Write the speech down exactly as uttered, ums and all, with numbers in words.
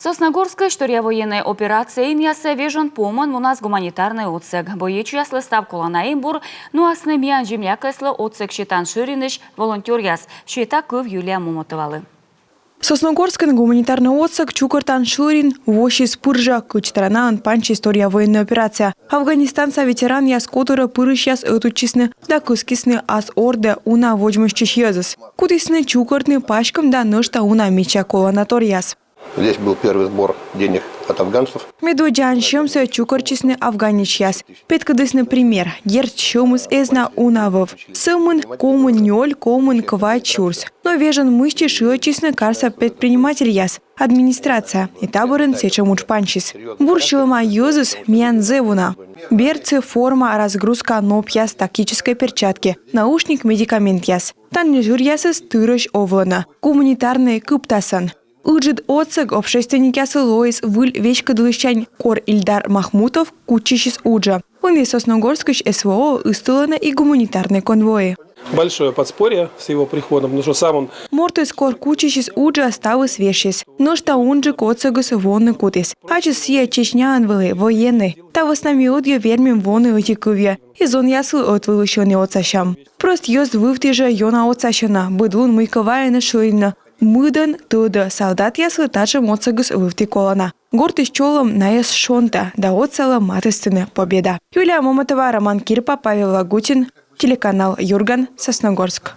Сосногорскысь торъя военнӧй операция инъясӧ вежон помын мунас гуманитарнӧй отсӧг. Боечьяслы став колана эмбур нуасны миян землякъяслы отсӧг сетан шӧринысь волонтёръяс, сета кыв Юлия Момотовалы. Сосногорскын гуманитарнӧй отсӧг чукӧртан шӧрин воссис пыр жӧ, кыдз странаын пансис торъя военнӧй операция. Афганистанса ветеранъяс котырӧ пырысьяс ӧтувтчисны да кыскисны ас ордӧ уна водзмӧстчысь йӧзӧс. Кутісны чукӧртны паськӧм да нӧшта уна мича коланаторъяс. Здесь был первый сбор денег от афганцев. Медводдза ансьӧмсӧ чукӧртчисны афганецъяс. Петкӧдісны пример. Дерт, сьӧмыс эз на уна вӧв. Сӧмын комын нёль, комын квайт сюрс. Но вежон мысти шыӧдчисны карса предпринимательяс, администрация. И та бӧрын сэтшӧм удж пансис. Бур сьӧлӧма йӧзыс миян зэв уна. Берцы, форма, разгрузка, нопъяс, тактическӧй перчатки, наушник, медикаментъяс. Тані жыръясыс тырӧсь овлӧны. Гуманитарнӧй кыптасӧн. Ыджыд отсӧг общественникъяслы лоис выль веськӧдлысьсянь, кор Ильдар Махмутов кутчысис уджӧ. Ӧні Сосногорскысь СВО-ӧ ыстылӧны и гуманитарнӧй конвойӧ. Большое подспорье с его приходом, потому что сам он... Мортыс кор кутчысис уджӧ, ставыс вежсис. Нӧшта унджык отсӧгыс воны кутіс. Ачыс сійӧ Чечняын вӧлі, военнӧй. Та вӧсна ми ӧдйӧ вермим воны ӧти кывйӧ. И зонъяслы ӧтвылысь ӧні отсасям. Прӧст йӧз вывті жӧ ёна отсасьӧны, быд лун мыйкӧ вайӧны шӧринӧ. Мыйдӧн тӧдӧ, солдатъяслы татшӧм отсӧгыс вывті колана. Гортысь чолӧм найӧс шонтӧ да отсалӧ матыстыны победа. Юлия Момотова, Роман Кирпа, Павел Лагутин, телеканал «Юрган», Сосногорск.